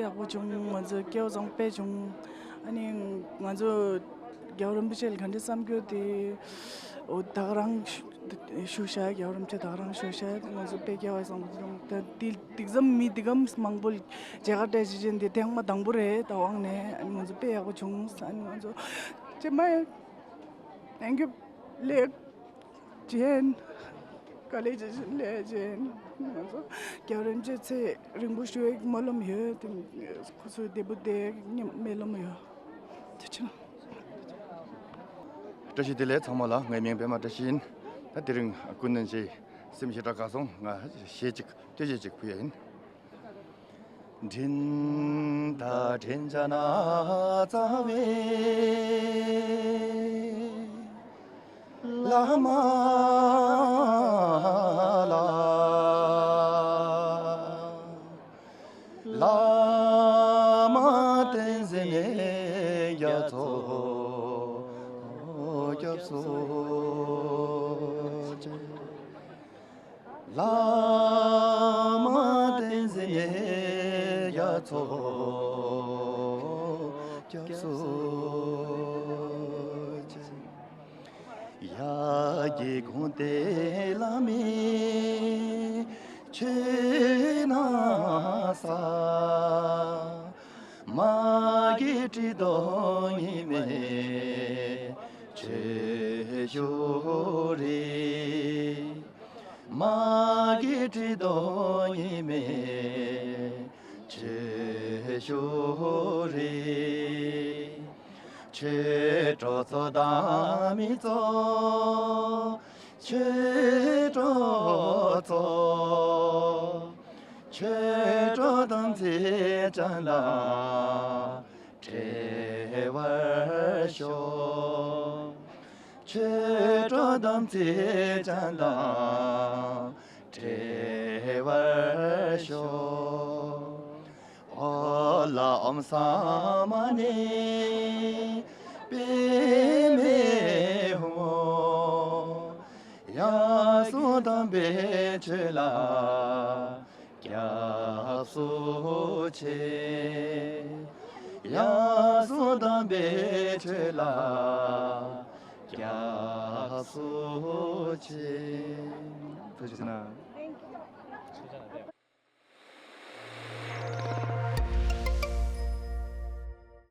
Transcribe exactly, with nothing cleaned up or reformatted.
ཡག་པོ་བྱུང་། ང་ཚོ་སྐལ་བ་བཟང་པོ་དཔེ་བྱུང་། ཨ་ནི་ང་ཚོ་རྒྱལ་བ་རིན་པོ་ཆེ་ལ་ག་འདྲ་བསམ་རྒྱུ་དེ། འོ་ད་ག་རང་ཞུ་ཞུ་བཞག་རྒྱལ་བ་རིན་པོ་ཆེ་ད་ག་རང་ཞུ་བཞག་ང་ཚོ་དཔེ་སྐལ་བ་བཟང་པོ་བྱུང་། ད་དེ་དེ་ཙམ་མི་དེ་གམ་མང་པོ་མཇལ་ཁ་སྤྲད་བྱེད་ཅན་དེ་ཐེངས་མ་དང་པོ་རེད། ད་དབང་ནས་ཨ་ནི་ང་ཚོ་དཔེ་ཡག་པོ་བྱུང་། ཨ་ནི་ང་ཚོ་ཅེ་མ། Thank you. ལེགས། ཅན། དཀའ་ལས་ཆེ་ཆེན་ལས་ཅན། ང་ཚོ་རྒྱལ་བ་རིན་པོ་ཆེ་ཚེ་རིང་པོ་བཞུགས་སྨོན་ལམ་ཡོད། དེ་ཁོ་ཚོའི་བདེ་པོ་བསྡད་སྨོན་ལམ་ཡོད། ཐུགས་རྗེ་ཆེ། བཀྲ་ཤིས་བདེ་ལེགས་ཚང་མ་ལ། ངའི་མིང་པད་མ་བཀྲ་ཤིས་ཡིན། ད་དེ་རིང་ཀུན་ལྡན་གྱི་སེམས་ཞེ་དྲག་དགའ་སོང་། ང་གཞས་གཅིག་སྐད་ཆ་གཅིག་ཕུལ་ཡ་ཡིན། འདྲེན་དང་འདྲེན་བྱ་ན་རྩ་བའི་བླ་མ་ལ། བླ་མ་བསྟེན་ཟིན་ནས་རྒྱ་མཚོ་སྐྱབས་སུ་མཆི། བླ་མ་བསྟེན་ཟིན་ནས་རྒྱ་མཚོ་སྐྱབས་སུ་མཆི། ཡ་གི་གུང་སྟེ་བླ་མའི་ཆོས་སྣ་ས། མ་གི་དྲི་དང་ཉི་མའི་ཆོས་ཞུ་རེ། མ་གི་དྲི་དང་ཉི་མའི་ཆོས་ཞུ་རེ། ཆོས་གྲོགས་ཚོགས་དང་མི་ཚོགས། ཆོས་གྲོགས་ཚོགས། ཆོས་གྲོགས་དམ་ཚིག་ཅན་དང་བྲལ་བར་ཤོག། ཆོས་གྲོགས་དམ་ཚིག་ཅན་དང་བྲལ་བར་ཤོག། ཨོ་ལ་ཨོཾ་ས་མ་ཎི་པདྨེ་ཧཱུྃ། ཡང་སོང་དམ་པའི་ཆོས་ལ་སྐྱབས་སུ་མཆི། ཡང་སོང་དམ་པའི་ཆོས་ལ་སྐྱབས་སུ་མཆི། ཐུགས་རྗེ་གནང་།